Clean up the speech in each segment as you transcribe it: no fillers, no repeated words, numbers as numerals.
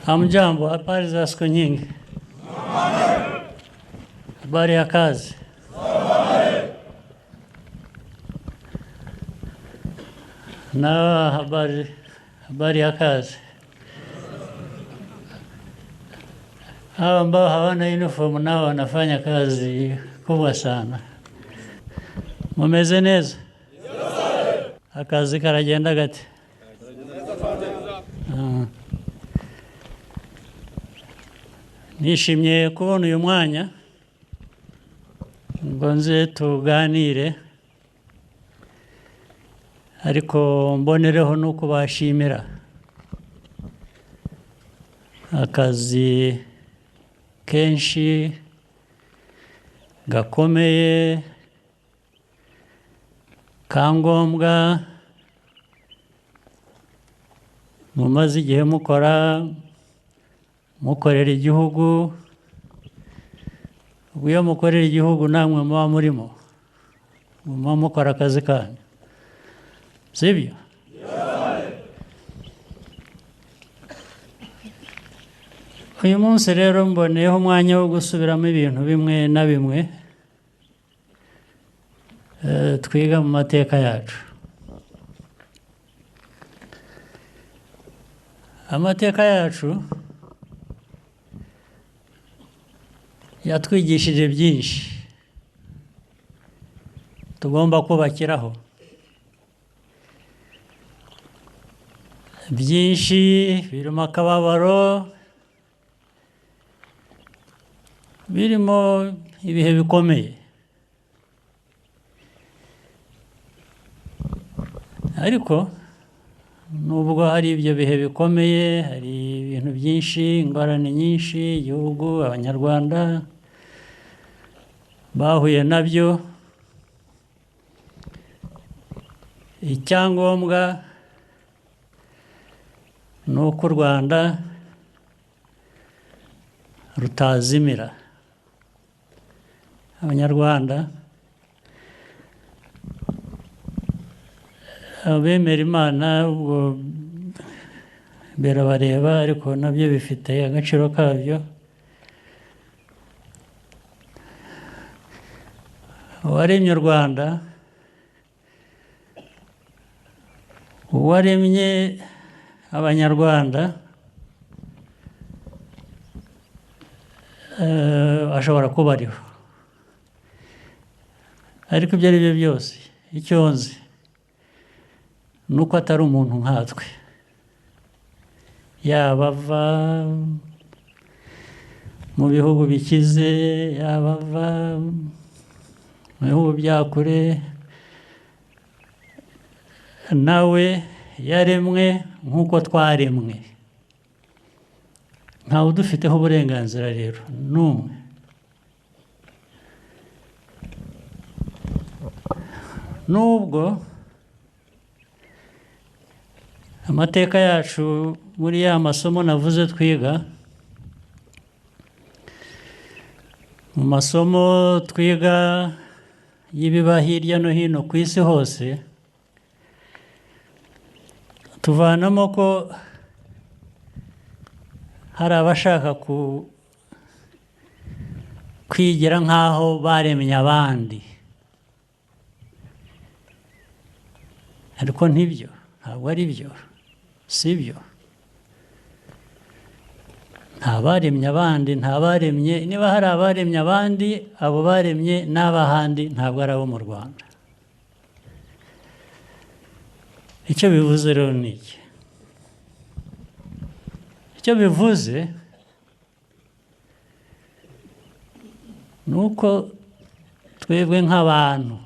Hamjambo, habari za siku nyingi. Habari ya kazi. Na habari ya kazi. Hawa ambao hawana uniform nao wanafanya kazi kubwa sana. Mumeze neza? Akazi karagenda gate? Nishimiye kubona uyu mwanya ngo nze tuganire, ariko mbonereho no kubashimira akazi kenshi gakomeye ka ngombwa mumaze igihe mukora, mukorera igihugu. Ubwo iyo mukorera igihugu namwe muba murimo, muba mukora akazi kanyu, sibyo? Uyu munsi rero mboneyeho umwanya wo gusubiramo ibintu bimwe na bimwe twiga mu mateka yacu. Amateka yacu yatwigishije byinshi tugomba kubakiraho, byinshi birimo akababaro, birimo ibihe bikomeye, ariko nubwo hari ibyo bihe bikomeye, hari ibintu byinshi, ingorane nyinshi igihugu, abanyarwanda bahuye nabyo, icyangombwa ni uko u Rwanda rutazimira. Abanyarwanda abemera Imana ubwo birabareba, ariko nabyo bifite agaciro kabyo. Uwaremye u Rwanda, uwaremye abanyarwanda ashobora kuba ariho, ariko ibyo ari byo byose icyo nzi ni uko atari umuntu nkatwe, yaba ava mu bihugu bikize, yaba ava mu bihugu bya kure, nawe yaremwe nk'uko twaremwe. Ntawe udufiteho uburenganzira rero n'umwe. Nubwo amateka yacu muri ya masomo navuze twiga, mu masomo twiga y'ibiba hirya no hino ku isi hose, tuvanamo ko hari abashaka kwigira nk'aho baremye abandi, ariko ntibyo, ntabwo ari byo, si byo. Nta baremye abandi, nta baremye, niba hari abaremye abandi, abo baremye n'abahandi ntabwo ari abo mu Rwanda. Icyo bivuze rero ni iki? Icyo bivuze ni uko twebwe nk'abantu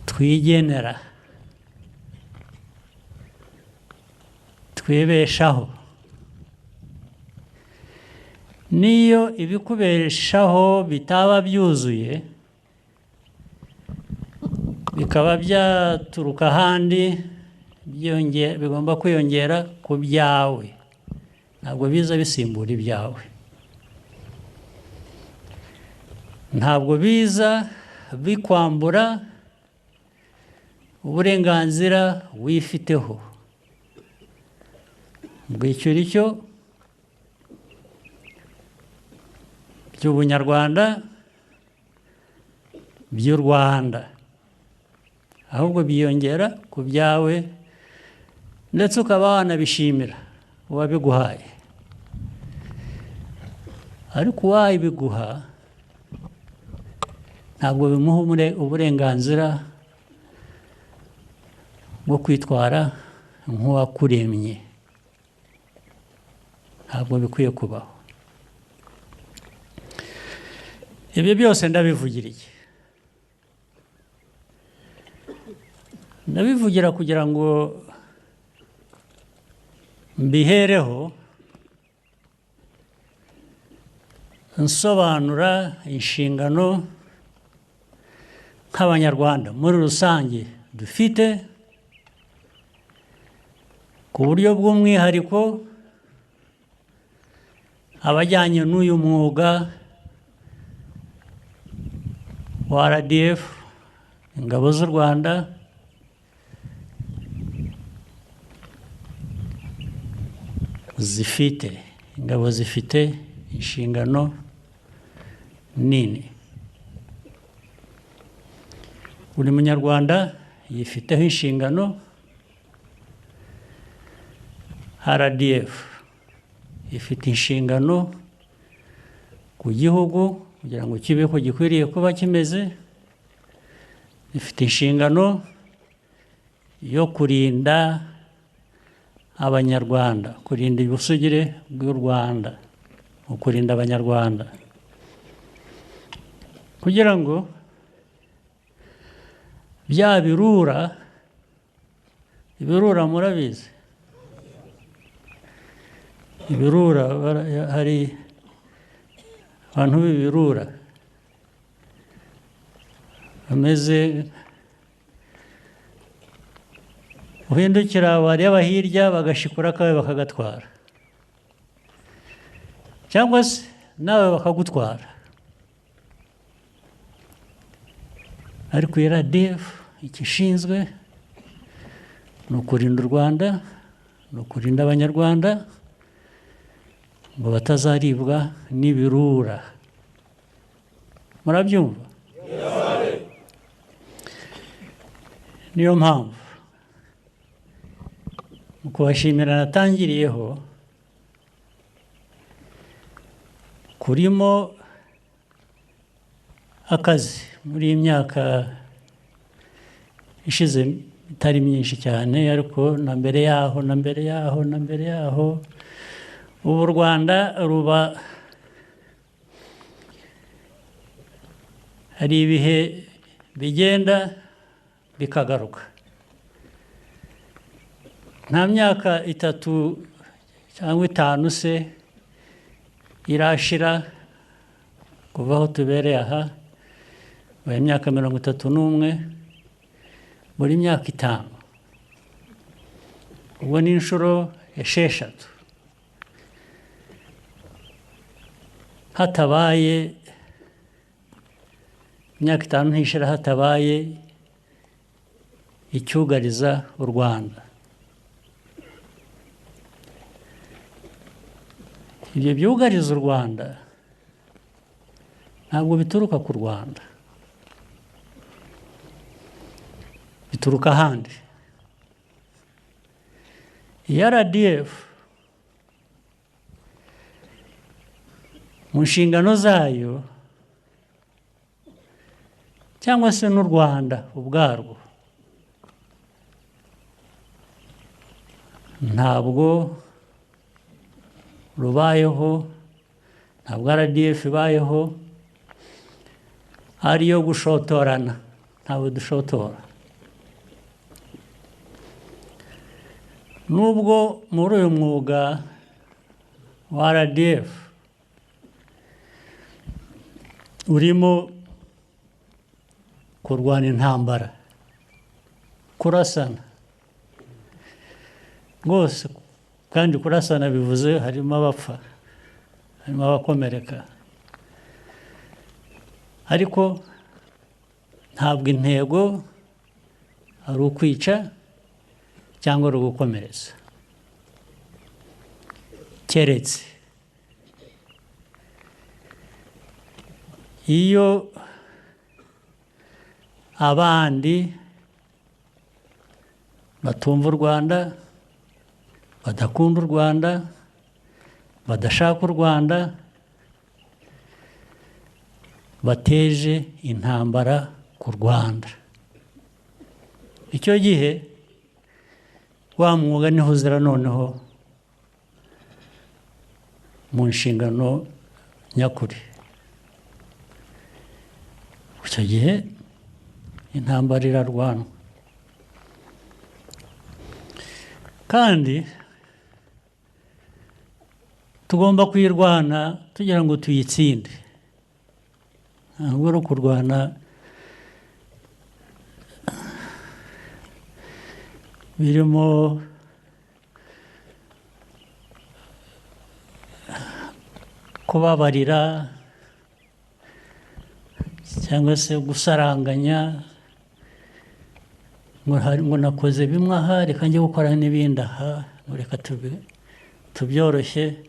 twigenera, twibeshaho. Niyo ibikubeshaho bitaba byuzuye, bikaba byaturuka ahandi, bigomba kwiyongera ku byawe, ntabwo biza bisimbura ibyawe, ntabwo biza bikwambura uburenganzira wifiteho. Bw'icyo uri cyo, by'ubunyarwanda, by'u Rwanda, ahubwo byiyongera ku byawe, ndetse ukaba wanabishimira uwabiguhaye. Ariko uwabiguha ntabwo bimuha uburenganzira bwo kwitwara nk'uwakuremye, ntabwo bikwiye kubaho. Ibyo byose ndabivugira iki? Ndabivugira kugira ngo mbihereho nsobanura inshingano nk'Abanyarwanda muri rusange dufite, ku buryo bw'umwihariko abajyanye n'uyu mwuga wa RDF, ingabo z'u Rwanda, zifite ingabo zifite inshingano nini. Buri munyarwanda yifiteho inshingano. RDF ifite inshingano ku gihugu kugira ngo kibe ko gikwiriye kuba kimeze, ifite inshingano yo kurinda Abanyarwanda, kurinda ubusugire bw'u Rwanda, ukurinda Abanyarwanda, kugira ngo bya birura, ibirura murabizi, ibirura, hari abantu b'ibirura bameze, uhindukira wareba hirya bagashikura kawe bakagatwara, cyangwa se nawe bakagutwara. Ariko RDF ikishinzwe ni ukurinda u Rwanda, ni ukurinda Abanyarwanda ngo batazaribwa n'ibirura. Murabyumva? Niyo mpamvu mu kubashimira natangiriyeho, kurimo akazi muri iyi myaka ishize itari myinshi cyane, ariko na mbere yaho, na mbere yaho, na mbere yaho, ubu Rwanda ruba hari ibihe bigenda bikagaruka. Nta myaka 3 cyangwa 5 se irashira kuva aho tubereye aha, buri myaka 31, buri myaka 5, ubwo ni inshuro 6 hatabaye imyaka 5 ntishira hatabaye icyugariza u Rwanda. Ibyo byugariza u Rwanda ntabwo bituruka ku Rwanda, bituruka ahandi. RDF mu nshingano zayo cyangwa se n'u Rwanda ubwarwo, ntabwo rubayeho, ntabwo RDF ibayeho ariyo gushotorana, ntabwo dushotora. Nubwo muri uyu mwuga wa RDF urimo kurwana intambara, kurasana rwose, kandi kurasana bivuze harimo abapfa, harimo abakomereka, ariko ntabwo intego ari ukwica cyangwa ari ugukomeretsa. Keretse iyo abandi batumva u Rwanda, badakunda u Rwanda, badashaka u Rwanda, bateje intambara ku Rwanda. Icyo gihe wa mwuga niho uzira noneho mu nshingano nyakuri. Icyo gihe intambara irarwanwa, kandi tugomba kuyirwana tugira ngo tuyitsinde. Ntabwo ari ukurwana birimo kubabarira cyangwa se gusaranganya ngo nakoze bimwe aha, reka njye gukora n'ibindi aha, ngo reka tubyoroshye.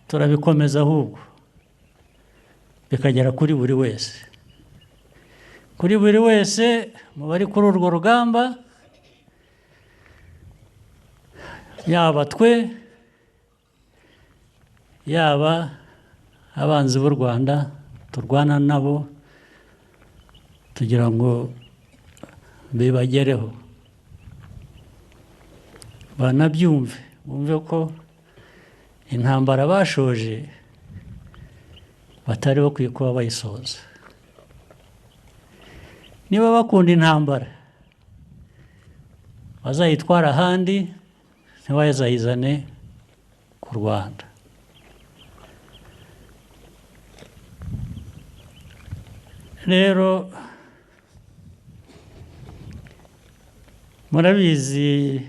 Turabikomeza ahubwo bikagera kuri buri wese, kuri buri wese mu bari kuri urwo rugamba, yaba twe, yaba abanzi b'u Rwanda turwana nabo tugira ngo bibagereho, banabyumve, bumve ko intambara bashoje batari bakwiye kuba bayisoza. Niba bakunda intambara bazayitwara ahandi, ntibayizayizane ku Rwanda. Rero murabizi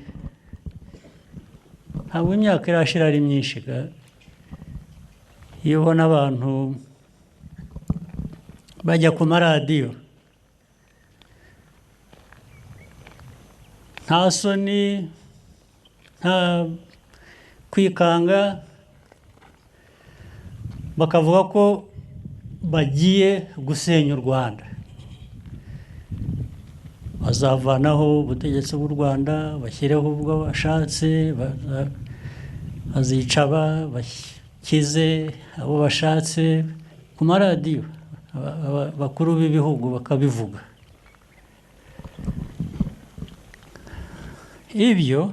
ntabwo imyaka irashira ari myinshi, iyo ubona abantu bajya ku maradiyo nta soni, nta kwikanga, bakavuga ko bagiye gusenya u Rwanda, bazavanaho ubutegetsi bw'u Rwanda, bashyireho ubwo bashatse, bazica bakize abo bashatse ku maradiyo, bakuru b'ibihugu bakabivuga. Ibyo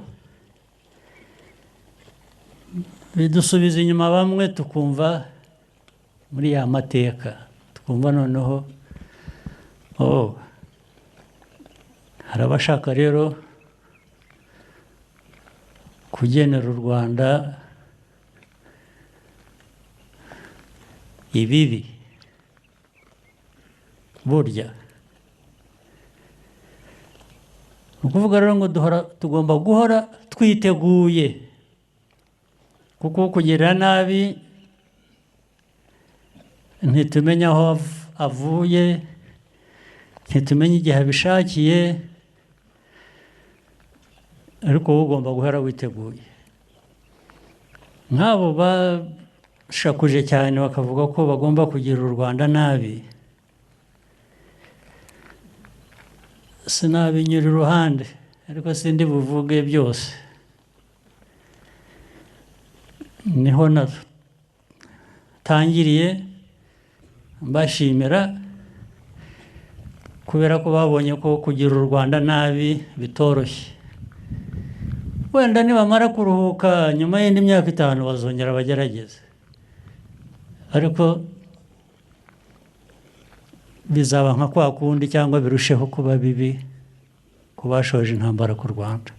bidusubiza inyuma bamwe tukumva muri ya mateka, tukumva noneho hari abashaka rero kugenera u Rwanda ibibi. Burya ni ukuvuga rero ngo tugomba guhora twiteguye, kuko kugirira nabi ntitumenya aho avuye, ntitumenya igihe abishakiye, ariko wowe ugomba guhora witeguye. Nk'abo bashakuje cyane bakavuga ko bagomba kugira u Rwanda nabi, sinabinyura iruhande, ariko sindi buvuge byose. Niho natangiriye mbashimira kubera ko babonye ko kugira u Rwanda nabi bitoroshye. Wenda nibamara kuruhuka nyuma y'indi myaka 5 bazongera bagerageze, ariko bizaba nka kwa kundi cyangwa birusheho kuba bibi ku bashoje intambara ku Rwanda.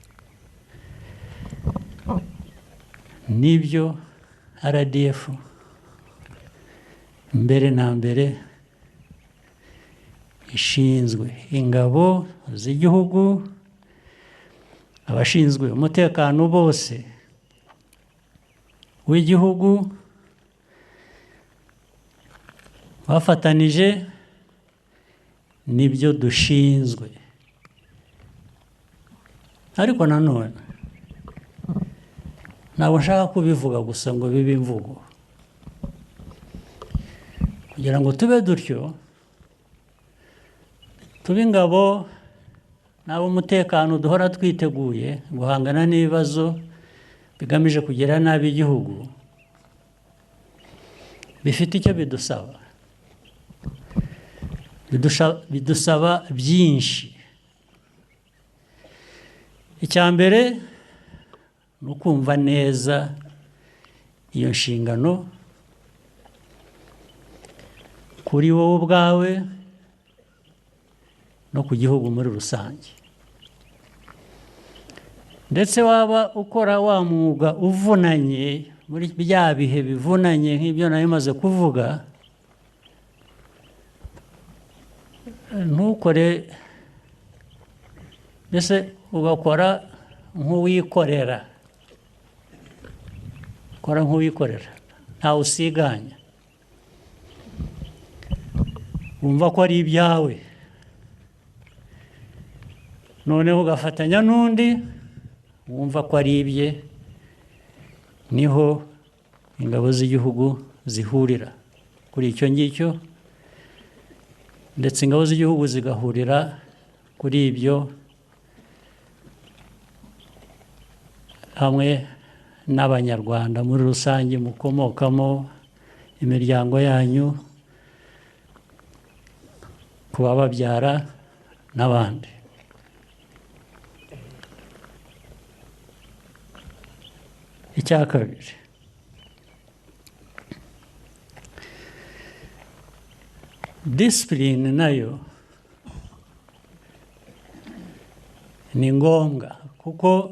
Nibyo RDF mbere na mbere ishinzwe ingabo z'igihugu, abashinzwe umutekano bose w'igihugu bafatanije, nibyo dushinzwe. Ariko nanone Ntabwo nshaka kubivuga gusa ngo bibe imvugo. Kugira ngo tube dutyo, tube ingabo n'ab'umutekano duhora twiteguye guhangana n'ibibazo bigamije kugira nabi igihugu, bifite icyo bidusaba. Bidusaba byinshi. Icya mbere ni ukumva neza iyo nshingano kuri wowe ubwawe no ku gihugu muri rusange. Ndetse waba ukora wa mwuga uvunanye muri bya bihe bivunanye nk'ibyo nari maze kuvuga, ntukore mbese ugakora nk'uwikorera, ukora nk'uwikorera ntawe usiganya, wumva ko ari ibyawe, noneho ugafatanya n'undi wumva ko ari ibye. Niho ingabo z'igihugu zihurira kuri icyo ngicyo, ndetse ingabo z'igihugu zigahurira kuri ibyo hamwe n'Abanyarwanda muri rusange mukomokamo, imiryango yanyu, kubababyara n'abandi. Icya kabiri, disipurine nayo ni ngombwa kuko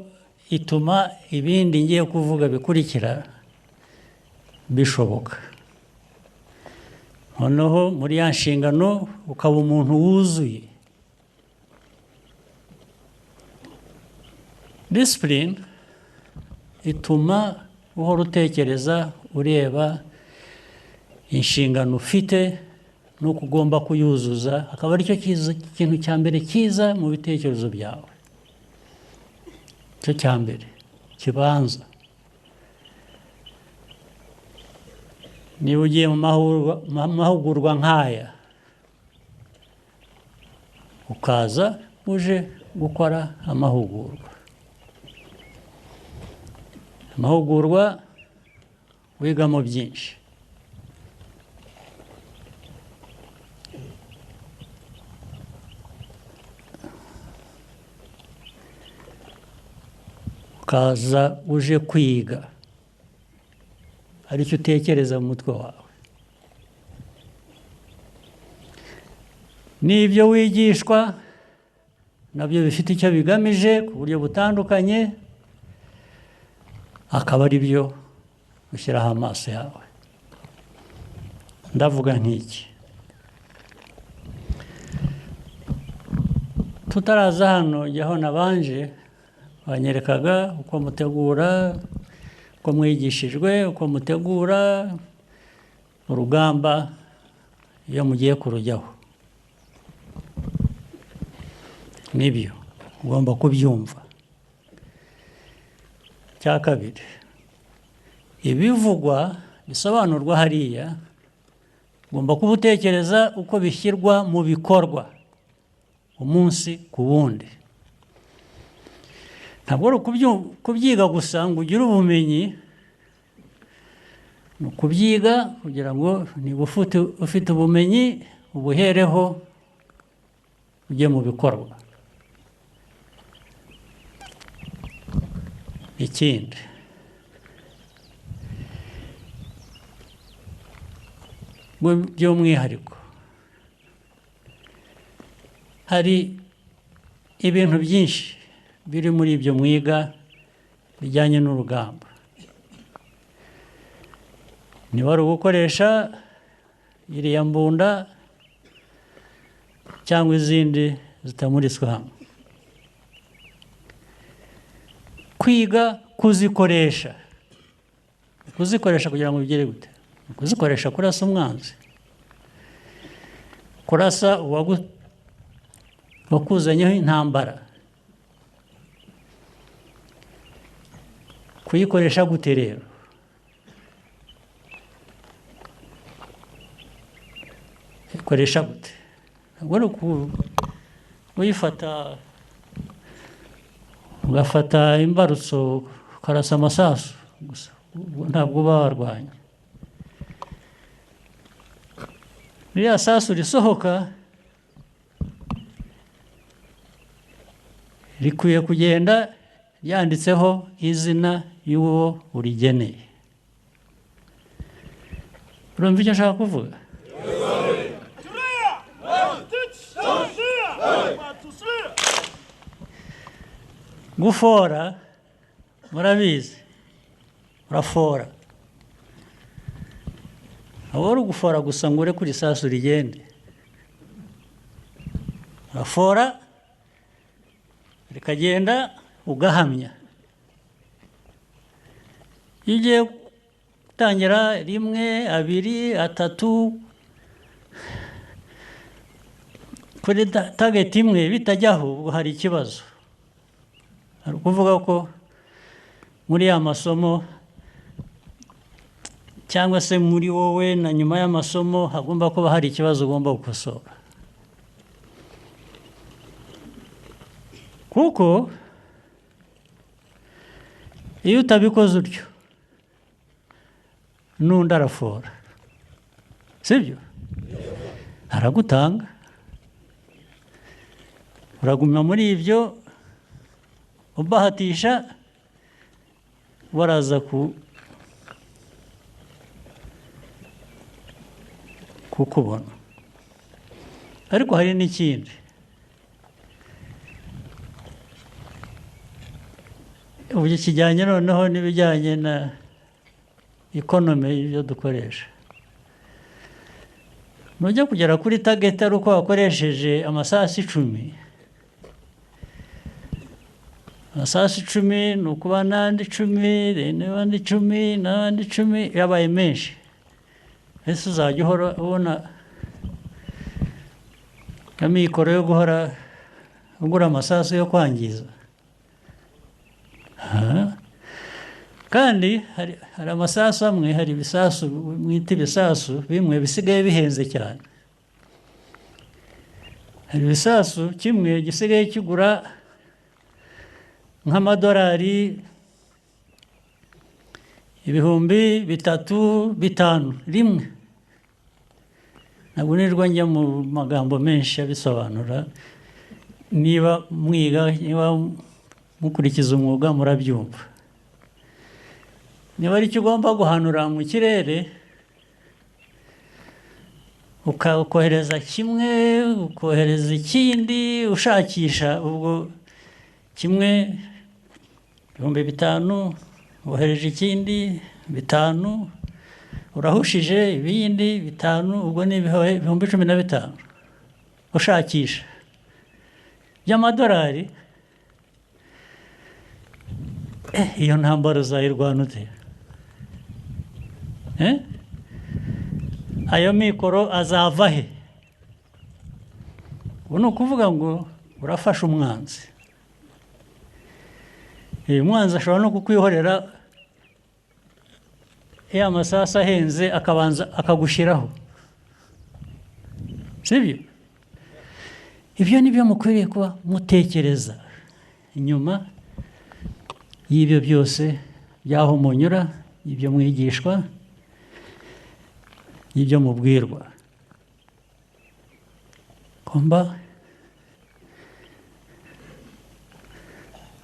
ituma ibindi ngiye kuvuga bikurikira bishoboka. Noneho muri ya nshingano ukaba umuntu wuzuye. Disipurine ituma uhora utekereza, ureba inshingano ufite n'uko ugomba kuyuzuza, akaba aricyo kintu cya mbere cyiza mu bitekerezo byawe, cyo cya mbere kibanza. Niba ugiye mu mahugurwa nk'aya, ukaza uje gukora amahugurwa, amahugurwa wigamo byinshi. Ukaza uje kwiga, aricyo utekereza mu mutwe wawe. N'ibyo wigishwa nabyo bifite icyo bigamije ku buryo butandukanye, akaba ari byo ushyiraho amaso yawe. Ndavuga nk'iki, tutaraza hano jyaho nabanje banyerekaga uko mutegura, uko mwigishijwe, uko mutegura urugamba iyo mugiye kurujyaho. Nibyo ugomba kubyumva. Cya kabiri, ibivugwa bisobanurwa hariya ugomba kuba utekereza uko bishyirwa mu bikorwa umunsi ku wundi. Ntabwo ari kubyiga gusa ngo ugire ubumenyi, ni ukubyiga kugira ngo niba ufite ubumenyi ubuhereho ujye mu bikorwa. Ikindi, by'umwihariko hari ibintu byinshi biri muri ibyo mwiga bijyanye n'urugamba. Niba ari ugukoresha iriya mbunda cyangwa izindi zitamuritswe hamwe, kwiga kuzikoresha, kuzikoresha kugira ngo bigere gute? Kuzikoresha kurasa umwanzi, kurasa uwakuzanyeho intambara, Kuyikoresha gute rero? Ikoresha gute? Ntabwo ari kuyifata ugafata imbarutso ukarasa amasasu gusa, ntabwo uba warwanya. Ririya sasu risohoka rikwiye kugenda ryanditseho izina y'uwo urigeneye. Urumva icyo nshaka kuvuga? Gufora murabizi, urafora. Ntabwo ari ugufora gusa ngo ureke isasu rigende. Urafora rikagenda ugahamya. Iyo ugiye gutangira 1, 2, 3 kuri target imwe bitajyaho, ubwo hari ikibazo. Hari ukuvuga ko muri ya masomo cyangwa se muri wowe na nyuma y'amasomo hagomba kuba hari ikibazo ugomba gukosora. Kuko iyo utabikoze utyo n'undi arafora, sibyo? Aragutanga, uraguma muri ibyo ubahatisha, baraza kukubona. Ariko hari n'ikindi, ubu kijyanye noneho n'ibijyanye na economy y'ibyo dukoresha. Nujya kugera kuri target ari uko wakoresheje amasasu 10, amasasu 10 ni ukuba n'andi 10, n'andi 10, n'andi 10, yabaye menshi. Ese uzajya uhora ubona amikoro yo guhora ugura amasasu yo kwangiza? Kandi hari amasasu amwe, hari ibisasu mwita ibisasu bimwe bisigaye bihenze cyane. Hari ibisasu kimwe gisigaye kigura nk'amadolari 3,000, 5,000 rimwe. Ntabwo nirwa njya mu magambo menshi abisobanura, niba mwiga, niba mukurikiza umwuga murabyumva. Niba ari icyo ugomba guhanura mu kirere, ukohereza kimwe, ukohereza ikindi, ushakisha, ubwo kimwe 5,000, wohereje ikindi 5, urahushije ibindi 5, ubwo ni 15,000, ushakisha by'amadolari. Iyo ntambara uzayirwana ute? Ayo mikoro azava he? Ubu ni ukuvuga ngo urafasha umwanzi. Uyu mwanzi ashobora no kukwihorera ya masasu ahenze akabanza akagushyiraho, sibyo? Ibyo ni byo mukwiriye kuba mutekereza inyuma y'ibyo byose by'aho munyura, ibyo mwigishwa, y'ibyo mubwirwa. Ngomba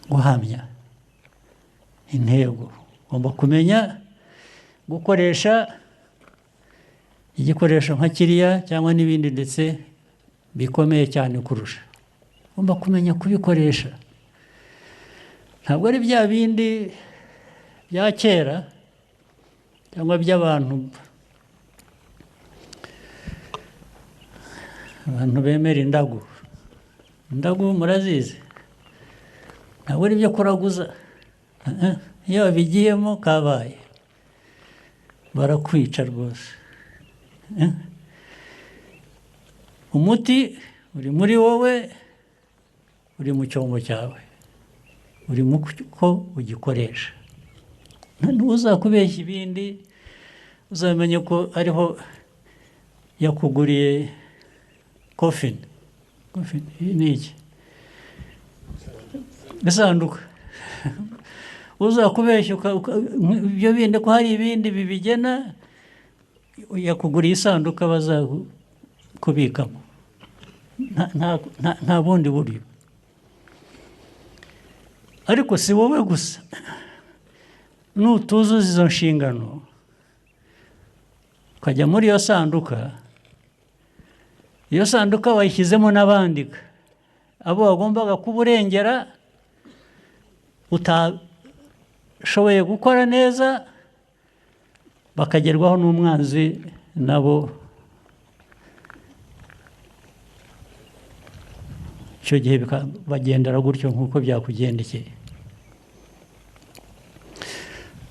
guhamya intego, ugomba kumenya gukoresha igikoresho nka kiriya cyangwa n'ibindi ndetse bikomeye cyane kurusha. Ugomba kumenya kubikoresha. Ntabwo ari bya bindi bya kera cyangwa by'abantu abantu bemera indagu. Indagu murazizi, ntabwo ari ibyo kuraguza. Iyo babigiyemo kabaye barakwica rwose. Umuti uri muri wowe, uri mu cyombo cyawe, uri mu ko ugikoresha. Ntuzakubeshya ibindi, uzamenye ko ariho yakuguriye coffin. Coffin ni iki? Isanduka. Uzakubeshya ibyo bindi, ko hari ibindi bibigena, yakuguriye isanduka bazakubikamo. Nta bundi buryo. Ariko si wowe gusa, nutuzuza izo nshingano ukajya muri iyo sanduka, iyo sanduka wayishyizemo n'abandi, abo wagombaga kuba urengera utashoboye gukora neza, bakagerwaho n'umwanzi nabo. Icyo gihe bagendera gutyo nk'uko byakugendekeye.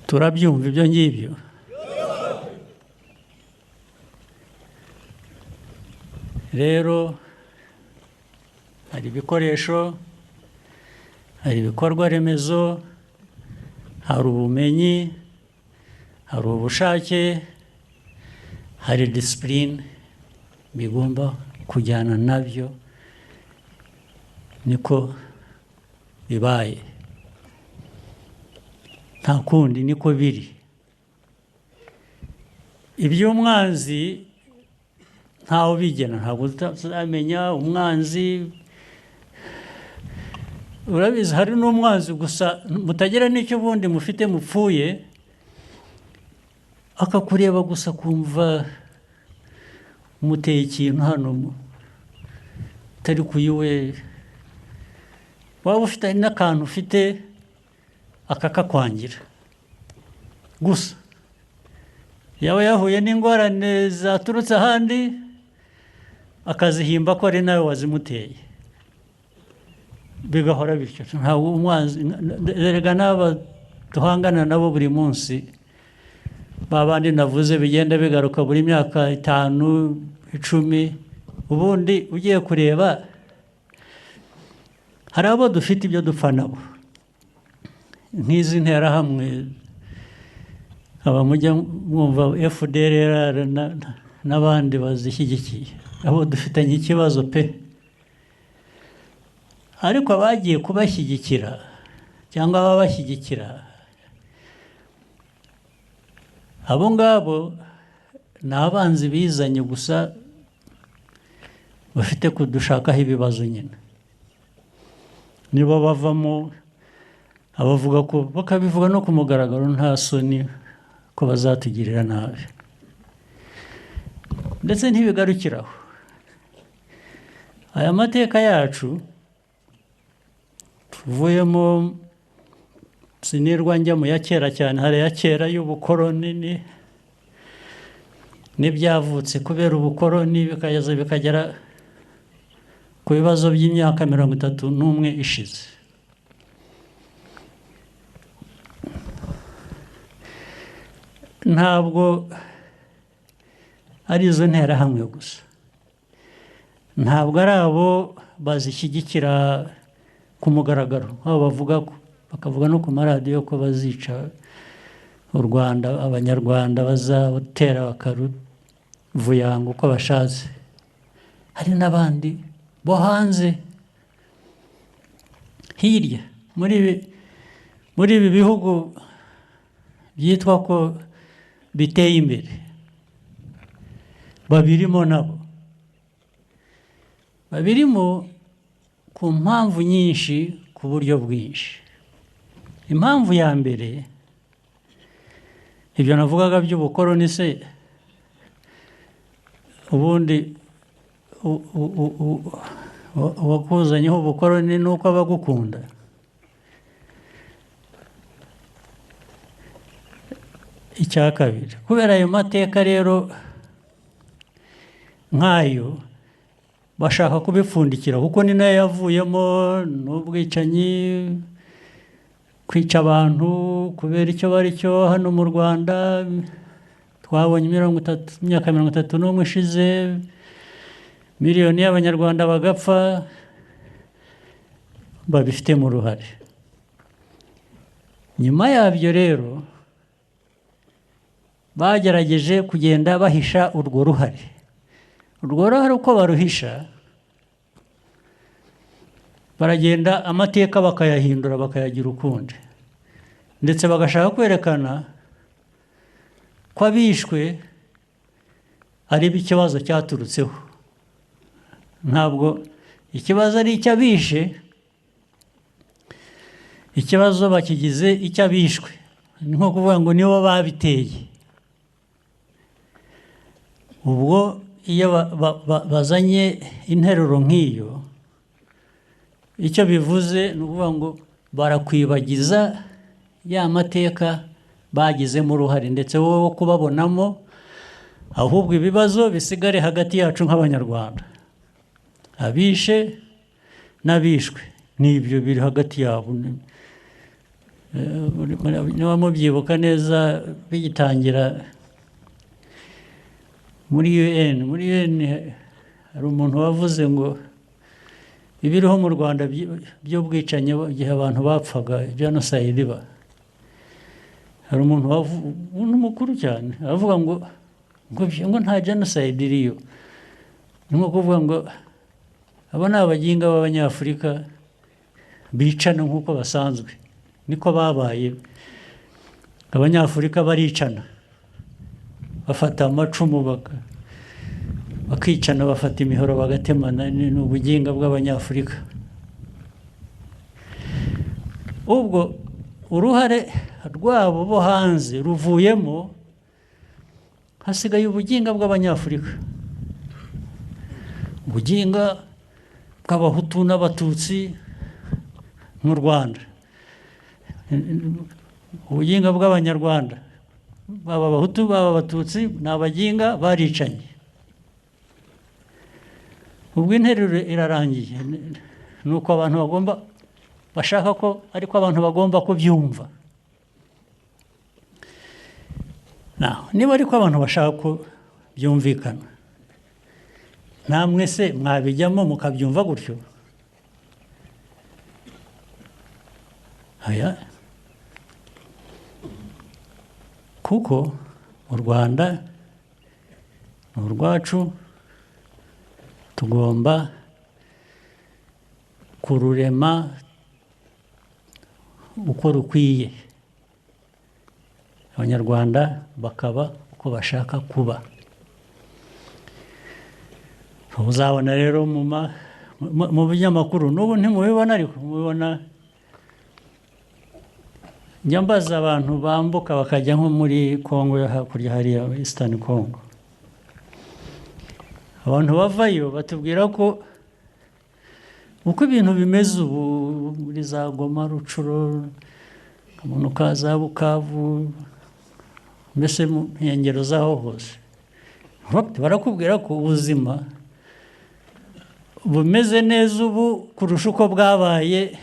Turabyumva ibyo ngibyo. Rero hari ibikoresho, hari ibikorwa remezo, hari ubumenyi, hari ubushake, hari disipurine bigomba kujyana nabyo. Niko bibaye, nta kundi, niko biri. Iby'umwanzi ntawe ubigena, ntabwo uzamenya umwanzi. Urabizi, hari n'umwanzi gusa mutagira n'icyo ubundi mufite mupfuye, akakureba gusa kumva umuteye ikintu hano utari kuyiwe, waba ufite n'akantu ufite akakakwangira gusa. Yaba yahuye n'ingorane zaturutse ahandi, akazihimba ko ari nawe wazimuteye, bigahora bityo. Ntabwo umwanzi, erega n'aba duhangana nabo buri munsi, ba bandi navuze bigenda bigaruka buri myaka 5, 10. Ubundi ugiye kureba, hari abo dufite ibyo dupfa nabo, nk'izi nterahamwe, aba mujya mwumva FDLR n'abandi bazishyigikiye, abo dufitanye ikibazo pe. Ariko abagiye kubashyigikira cyangwa ababashyigikira, abo ngabo ni abanzi bizanye gusa, bafite kudushakaho ibibazo nyine. Nibo bavamo abavuga ko, bakabivuga no ku mugaragaro nta soni, ko bazatugirira nabi. Ndetse ntibigarukiraho, aya mateka yacu tuvuyemo, sinirwa njya mu ya kera cyane, hari ya kera y'ubukoroni n'ibyavutse kubera ubukoroni, bikageza bikagera ku bibazo by'imyaka 31 ishize. Ntabwo ari izo nterahamwe gusa, ntabwo ari abo bazishyigikira ku mugaragaro, aho bavuga ko, bakavuga no ku maradiyo ko bazica u Rwanda, Abanyarwanda bazatera bakaruvuyanga uko bashatse. Hari n'abandi bo hanze hirya muri ibi bihugu byitwa ko biteye imbere, babirimo nabo, babirimo ku mpamvu nyinshi, ku buryo bwinshi. Impamvu ya mbere, ibyo navugaga by'ubukoroni se, ubundi uwakuzanyeho ubukoroni ni uko abagukunda. Icya kabiri, kubera ayo mateka rero nk'ayo bashaka kubipfundikira, kuko ni nayo yavuyemo n'ubwicanyi, kwica abantu kubera icyo bari cyo. Hano mu Rwanda twabonye imyaka 31 ishize, miliyoni y'Abanyarwanda bagapfa, babifitemo uruhare. Nyuma yabyo rero Bagerageje kugenda bahisha urwo ruhare. Urwo ruhare uko baruhisha, baragenda amateka bakayahindura, bakayagira ukundi, ndetse bagashaka kwerekana ko abishwe ari ikibazo cyaturutseho. Ntabwo ikibazo ari icy'abishe, ikibazo bakigize icy'abishwe. Ni nko kuvuga ngo nibo babiteye. Ubwo iyo bazanye interuro nk'iyo, icyo bivuze ni ukuvuga ngo barakwibagiza ya mateka bagizemo uruhare, ndetse wowe wo kubabonamo, ahubwo ibibazo bisigare hagati yacu nk'Abanyarwanda, abishe n'abishwe, n'ibyo biri hagati yabo. Niba mubyibuka neza, bigitangira muri UN hari umuntu wavuze ngo ibiriho mu Rwanda by'ubwicanyi, igihe abantu bapfaga, jenoside iba, hari umuntu mukuru cyane aravuga ngo nta jenoside iriyo. Ni nko kuvuga ngo abo ni abaginga b'Abanyafurika bicana nk'uko basanzwe, niko babaye. Abanyafurika baricana, bafata amacumu bakicana, bafata imihoro bagatemana, ni ubuginga bw'Abanyafurika. Ubwo uruhare rwabo bo hanze ruvuyemo, hasigaye ubuginga bw'Abanyafurika, ubuginga bw'Abahutu n'Abatutsi mu Rwanda, ubuginga bw'Abanyarwanda, baba Abahutu baba Abatutsi, ni abaginga baricanye. Ubwo interuro irarangiye. Ni uko abantu bagomba, bashaka ko ariko abantu bagomba kubyumva. Niba ariko abantu bashaka ko byumvikana, namwe se mwabijyamo mukabyumva gutyo? Aya, kuko u Rwanda ni urwacu, tugomba kururema uko rukwiye, Abanyarwanda bakaba uko bashaka kuba. Uzabona rero mu binyamakuru n'ubu ntimubibona, ariko mubibona. Njya mbaza abantu bambuka bakajya nko muri Kongo yo hakurya hariya, Eastern Congo, abantu bavayo batubwira ko uko ibintu bimeze ubu muri za Goma, Rucuro, Kamanuka, za Bukavu, mbese mu nkengero z'aho hose, barakubwira ko ubuzima bumeze neza ubu kurusha uko bwabaye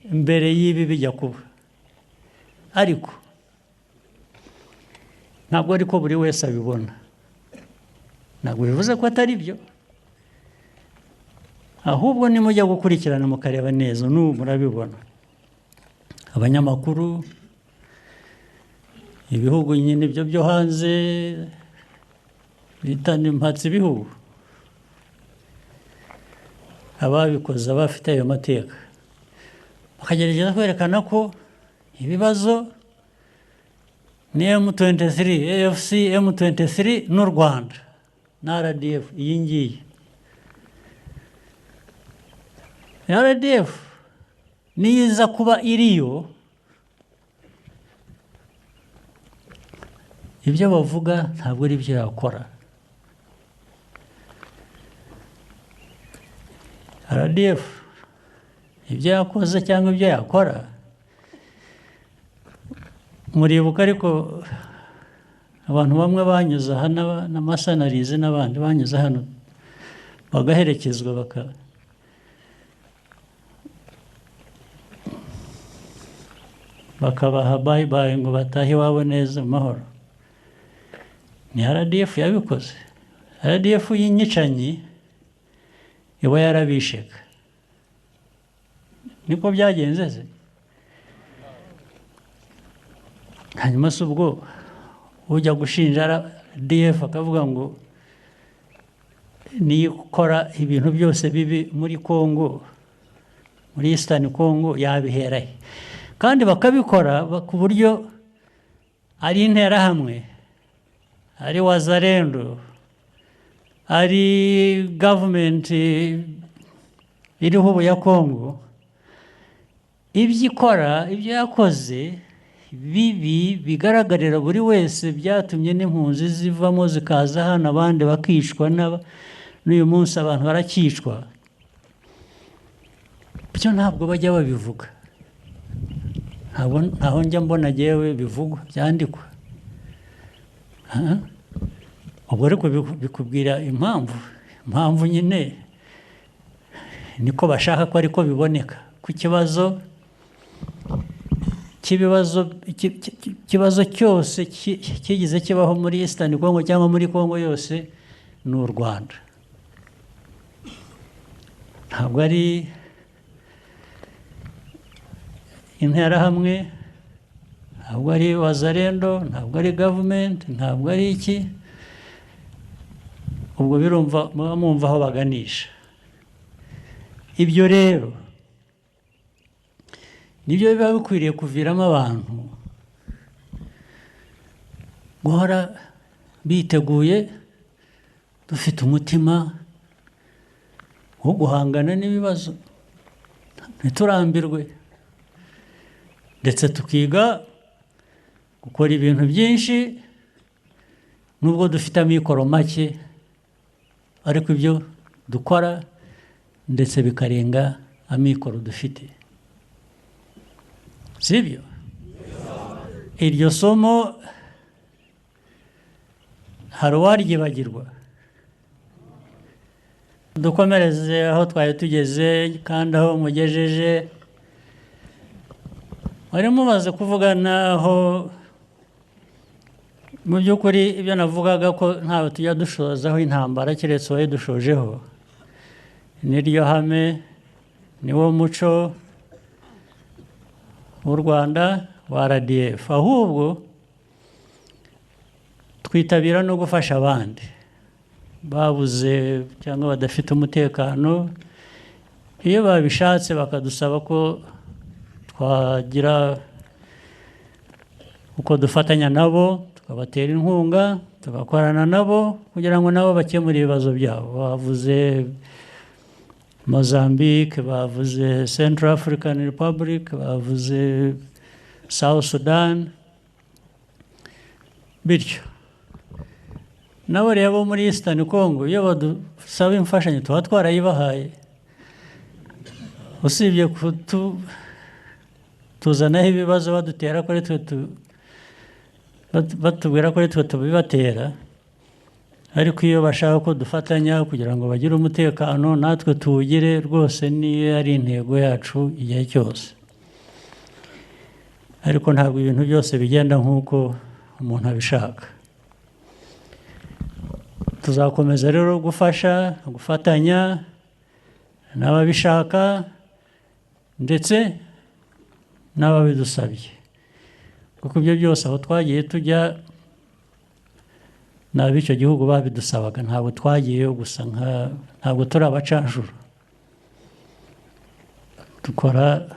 mbere y'ibi bijya kuba. Ariko ntabwo ariko buri wese abibona. Ntabwo bivuze ko atari byo, ahubwo nimujya gukurikirana mukareba neza, n'ubu murabibona. Abanyamakuru, ibihugu nyine ibyo byo hanze bita impatse ibihugu, ababikoze abafite ayo mateka bakagerageza kwerekana ko ibibazo ni M23, AFC M23 n'u Rwanda na RDF. Iyi ngiyi RDF niza kuba iriyo, ibyo bavuga ntabwo ari byo yakora. RDF ibyo yakoze cyangwa ibyo yakora, muribuka ariko abantu bamwe banyuze aha n'amasanarize n'abandi banyuze hano bagaherekezwa bakabaha bye bye ngo batahe iwabo neza mu mahoro. Ni RDF yabikoze. RDF y'inyicanyi iba yarabisheka. Niko byagenze se? Hanyuma se ubwo ujya gushinja RDF akavuga ngo niyo ikora ibintu byose bibi muri Congo, muri Eastern Congo, yabihera he? Kandi bakabikora ku buryo ari Interahamwe, ari Wazalendo, ari gavumenti iriho ubu ya Congo, ibyo ikora, ibyo yakoze bibi bigaragarira buri wese, byatumye n'impunzi zivamo zikaza hano, abandi bakicwa, n'uyu munsi abantu barakicwa. Byo ntabwo bajya babivuga, ntabwo ntaho njya mbona jyewe bivugwa, byandikwa. Ubwo ariko bikubwira impamvu nyine niko bashaka ko ariko biboneka ku kibazo cy'ibibazo, ikibazo cyose kigize kibaho muri Eastern Congo cyangwa muri Congo yose ni u Rwanda, ntabwo ari Interahamwe, ntabwo ari Wazalendo, ntabwo ari gavumenti, ntabwo ari iki. Ubwo birumva, muba mwumva aho baganisha. Ibyo rero nibyo biba bikwiriye kuviramo abantu guhora biteguye, dufite umutima wo guhangana n'ibibazo, ntiturambirwe, ndetse tukiga gukora ibintu byinshi nubwo dufite amikoro make, ariko ibyo dukora ndetse bikarenga amikoro dufite. Sibyo? Iryo somo hari uwaryibagirwa? Dukomereze aho twari tugeze kandi aho mugejeje. Wari mumaze kuvuga naho mu by'ukuri ibyo navugaga ko ntawe tujya dushozaho intambara keretse uwayidushojeho, niryo hame, niwo muco w'u Rwanda wa RDF. Ahubwo twitabira no gufasha abandi babuze cyangwa badafite umutekano. Iyo babishatse bakadusaba ko twagira uko dufatanya nabo, tukabatera inkunga, tugakorana nabo kugira ngo nabo bakemure ibibazo byabo. Bavuze Mozambique, bavuze Central African Republic, bavuze South Sudan, bityo nabo rero bo muri Eastern Congo iyo badusaba imfashanyo tuba twarayibahaye. Usibye tuzanaho ibibazo, badutera ko ari twe, batubwira ko ari twe tubibatera, ariko iyo bashaka ko dufatanya kugira ngo bagire umutekano natwe tuwugire, rwose niyo ari intego yacu igihe cyose. Ariko ntabwo ibintu byose bigenda nk'uko umuntu abishaka. Tuzakomeza rero gufasha, gufatanya n'ababishaka ndetse n'ababidusabye, kuko ibyo byose aho twagiye tujya ni ab'icyo gihugu babidusabaga. Ntabwo twagiyeyo gusa, nka ntabwo turi abacanshuro. Dukora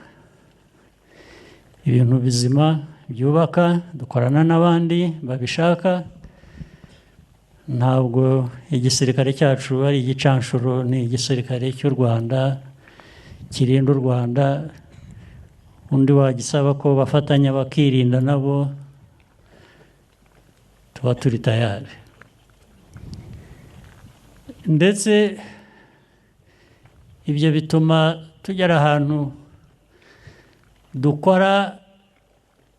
ibintu bizima byubaka, dukorana n'abandi babishaka. Ntabwo igisirikare cyacu ari igicanshuro, ni igisirikare cy'u Rwanda kirinda u Rwanda. Undi wagisaba ko bafatanya bakirinda nabo, tuba turi tayari. Ndetse ibyo bituma tugera ahantu dukora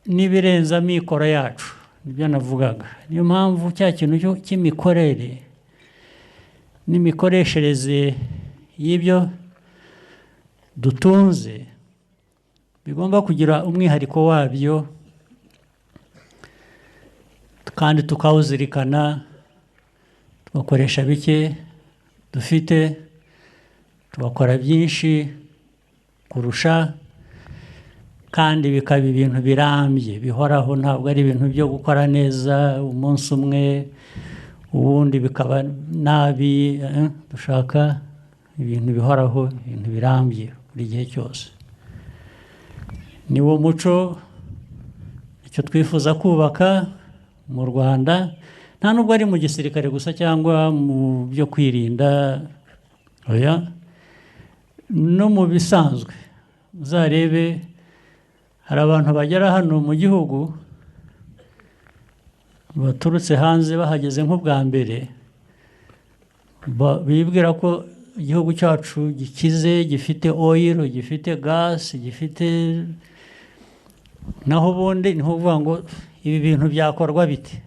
n'ibirenze amikoro yacu, nibyo navugaga. Niyo mpamvu cya kintu cy'imikorere n'imikoreshereze y'ibyo dutunze bigomba kugira umwihariko wabyo, kandi tukawuzirikana, tugakoresha bike dufite tugakora byinshi kurusha. Kandi bikaba ibintu birambye, bihoraho. Ntabwo ari ibintu byo gukora neza umunsi umwe, ubundi bikaba nabi. Dushaka ibintu bihoraho, ibintu birambye buri gihe cyose. Ni wo muco, icyo twifuza kubaka mu Rwanda. Nta nubwo ari mu gisirikare gusa cyangwa mu byo kwirinda, oya, no mu bisanzwe. Uzarebe, hari abantu bagera hano mu gihugu baturutse hanze, bahageze nk'ubwa mbere, bibwira ko igihugu cyacu gikize, gifite oil, gifite gas, gifite. Naho ubundi ni ukuvuga ngo ibi bintu byakorwa bite?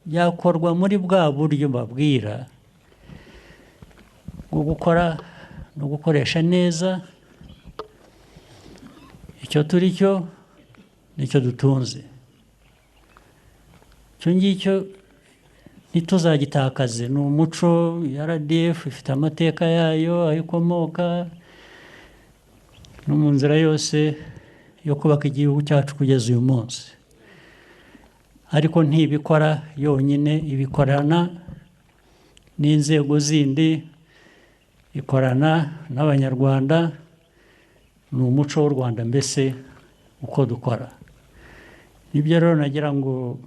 Byakorwa muri bwa buryo mbabwira bwo gukora no gukoresha neza icyo turi cyo n'icyo dutunze. Icyo ngicyo ntituzagitakaze, ni umuco. RDF ifite amateka yayo, aho ikomoka, no mu nzira yose yo kubaka igihugu cyacu kugeza uyu munsi. Ariko ntibikora yonyine, ibikorana n'inzego zindi, ikorana n'Abanyarwanda. Ni umuco w'u Rwanda mbese uko dukora. Nibyo rero nagira ngo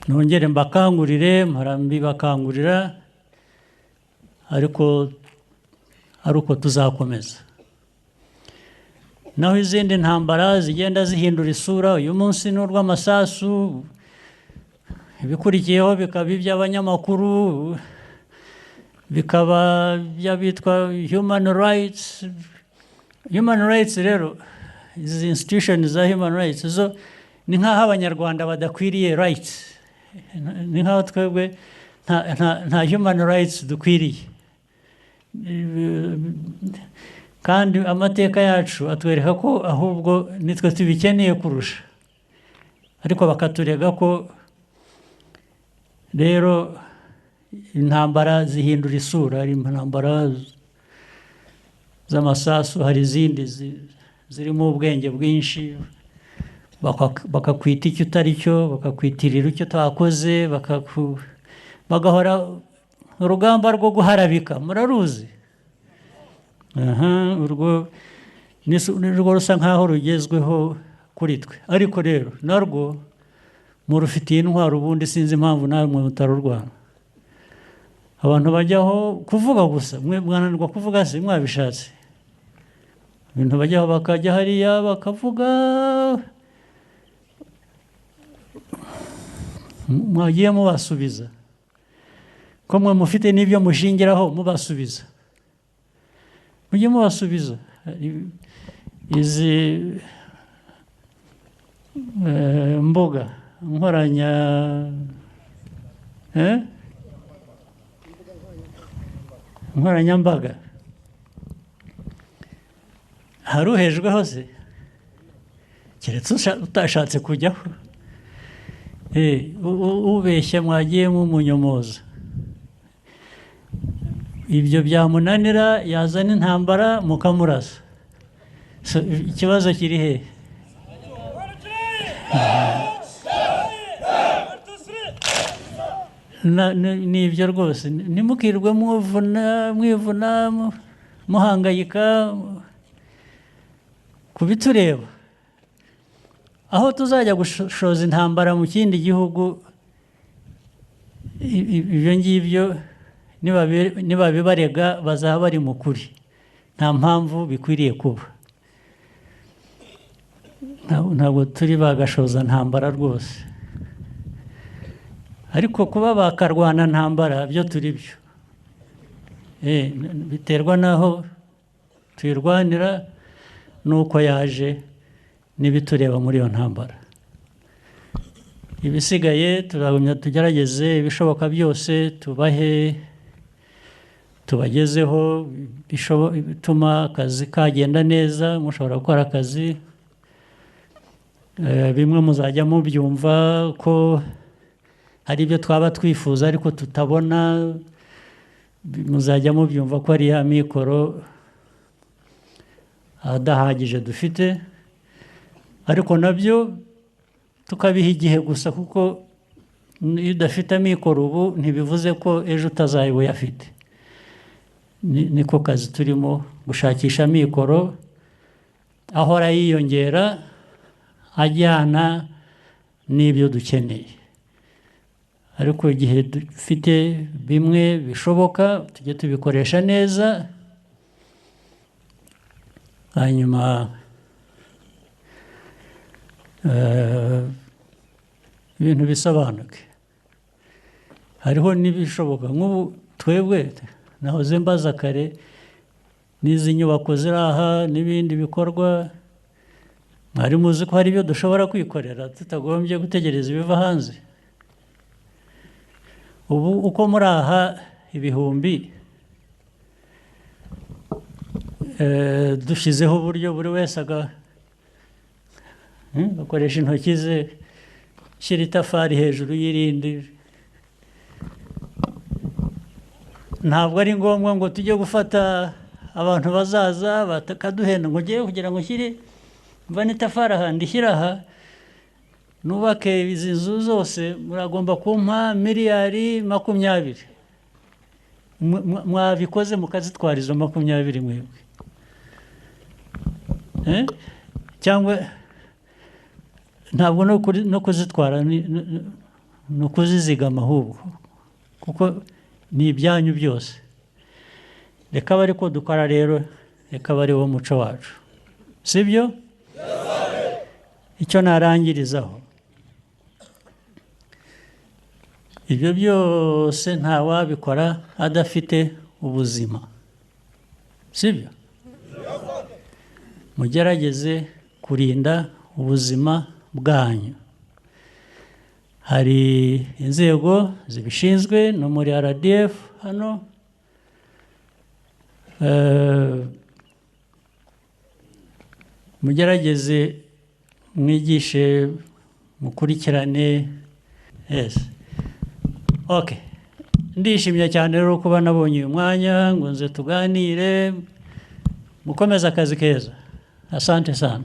nongere mbakangurire. Mpora mbibakangurira, ariko ari uko tuzakomeza. Naho izindi ntambara zigenda zihindura isura, uyu munsi ni urw'amasasu, ibikurikiyeho bikaba iby'abanyamakuru, bikaba iby'abitwa human rights. Human rights rero, izi institution za human rights zo ni nk'aho Abanyarwanda badakwiriye rights, ni nk'aho twebwe nta human rights dukwiriye. Kandi amateka yacu atwereka ko ahubwo nitwe tubikeneye kurusha, ariko bakaturega ko. Rero intambara zihindura isura. Hari intambara z'amasasu, hari izindi zirimo ubwenge bwinshi, bakakwita icyo utari cyo, bakakwitirira icyo utakoze, bagahora urugamba rwo guharabika. Muraruzi? Aha, urwo ni rwo rusa nkaho rugezweho kuri twe. Ariko rero narwo murufitiye intwaro. Ubundi sinzi impamvu namwe mutarurwana. Abantu bajyaho kuvuga gusa, mwe mwananirwa kuvuga se mwabishatse? Ibintu bajyaho, bakajya hariya bakavuga, mwagiye mubasubiza, ko mwe mufite n'ibyo mushingiraho mubasubiza? Mujye mubasubiza. Izi mbuga nkoranya, eh? Nkoranyambaga, hari uhejweho se, keretse utashatse kujyaho? Ubeshya mwagiye mumunyomoza. Ibyo byamunanira, yazana intambara mukamurasa. So, ikibazo kiri hehe? Ni ibyo rwose. Ntimukirwe mwivuna, mwivuna, muhangayika ku bitureba. Aho tuzajya gushoza intambara mu kindi gihugu, ibyo ngibyo nibabibarega bazaba bari mu kuri. Nta mpamvu bikwiriye kuba. Ntabwo turi bagashoza ntambara rwose, ariko kuba bakarwana ntambara byo turi byo. Biterwa n'aho tuyirwanira n'uko yaje n'ibitureba muri iyo ntambara. Ibisigaye turagumya tugerageze ibishoboka byose, tubahe, tubagezeho bituma akazi kagenda neza, mushobora gukora akazi. Bimwe muzajya mubyumva ko hari ibyo twaba twifuza ariko tutabona, muzajya mubyumva ko ari ya mikoro. Adahagije dufite, ariko nabyo tukabiha igihe gusa, kuko iyo udafite amikoro ubu ntibivuze ko ejo utazaba uyafite. Niko kazi turimo, gushakisha amikoro ahora yiyongera ajyana n'ibyo dukeneye. Ariko igihe dufite bimwe bishoboka, tujye tubikoresha neza, hanyuma ibintu bisobanuke. Hariho n'ibishoboka nk'ubu twebwe nahoze mbaza kare, n'izi nyubako ziri aha n'ibindi bikorwa, mwari muzi ko hari ibyo dushobora kwikorera tutagombye gutegereza ibiva hanze? Ubu uko muri aha ibihumbi, dushyizeho uburyo buri wese agakoresha intoki ze, shyira itafari hejuru y'irindi, ntabwo ari ngombwa ngo tujye gufata abantu bazaza bakaduhenda ngo ngewe kugira ngo nshyire mvane itafari aha ndishyire aha nubake izi nzu zose muragomba kumpa miliyari 20. Mwabikoze mukazitwara izo 20 mwebwe? Cyangwa ntabwo no kuzitwara ni ukuzizigama ahubwo, kuko ni ibyanyu byose. Reka abe ariko dukora rero, reka abe ari wo muco wacu, sibyo? Icyo narangirizaho, ibyo byose ntawabikora adafite ubuzima, sibyo? Mugerageze kurinda ubuzima bwanyu. Hari inzego zibishinzwe no muri RDF hano, mugerageze mwigishe, mukurikirane. Yes. Okay. Ndishimye cyane rero kuba nabonye uyu mwanya ngo nze tuganire. Mukomeze akazi keza. Asante sana.